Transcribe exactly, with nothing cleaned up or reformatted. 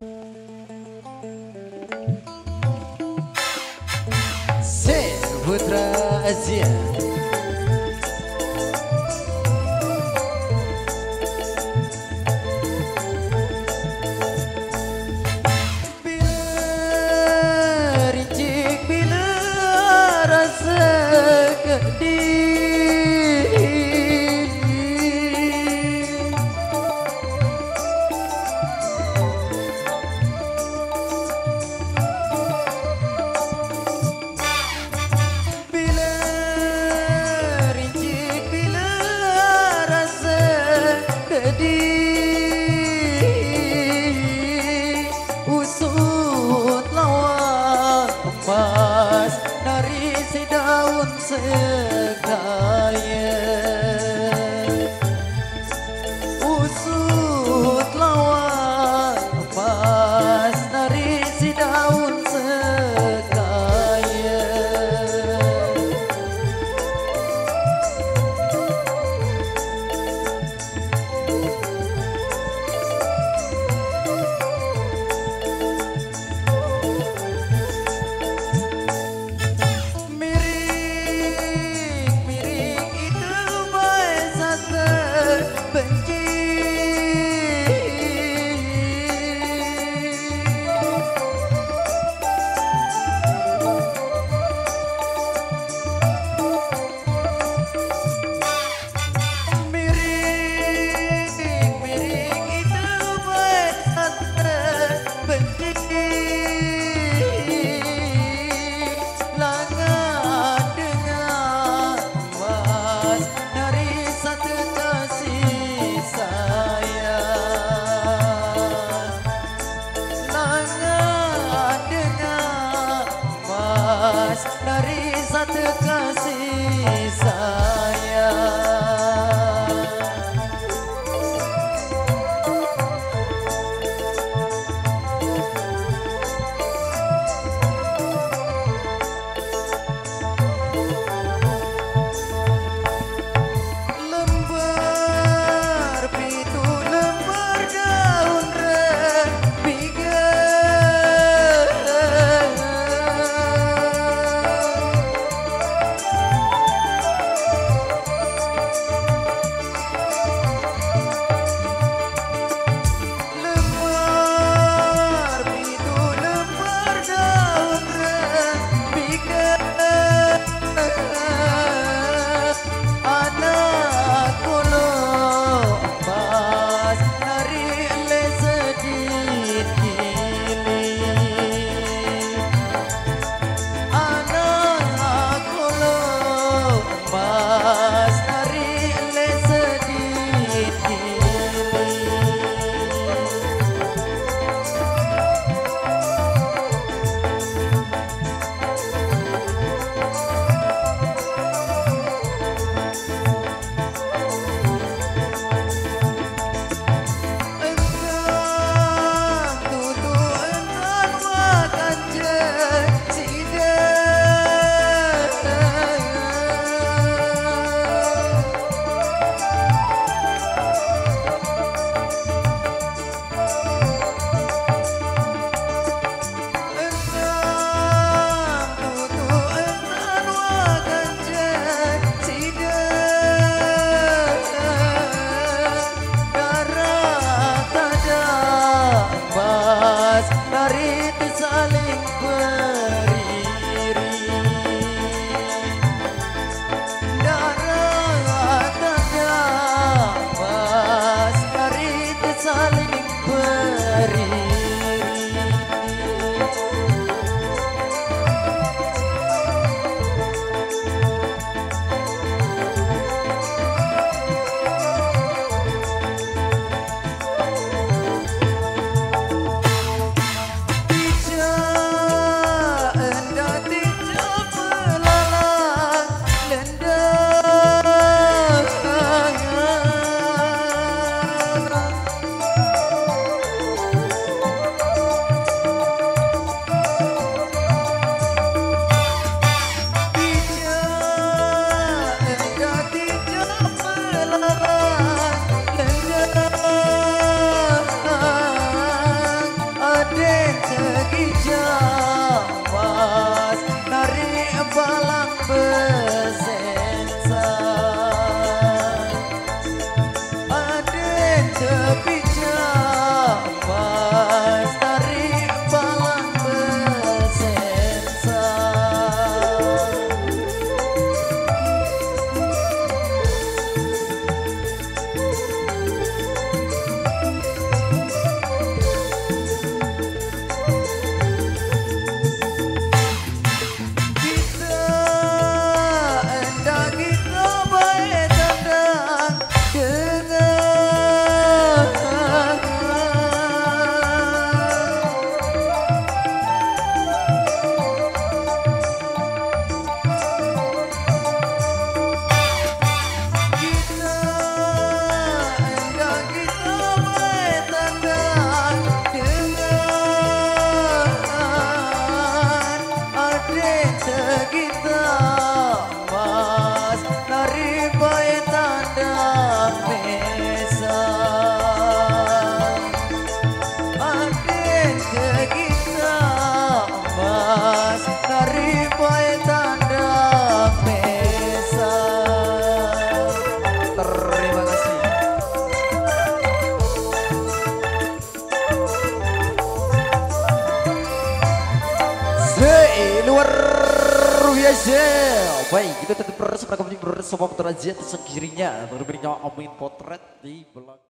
Sing Putra Asia. Bila rintik, bila rasa pedih. Bila rintik, bila rasa pedih, usut lawan emas dari si daun segaya. Usut lawan emas dari si daun segaya. Miring, miring itu bahasa terbenci. Miring, miring itu bahasa terbenci. Langan dengan emas dari satu kasih sayang. Langan dengan emas dari satu kasih sayang. Lembar pitu, lembar daun repiga. Biasa. Baik, kita tetap bersama kami bersama Putra J atas kirinya, berikutnya Amin Potret di belakang.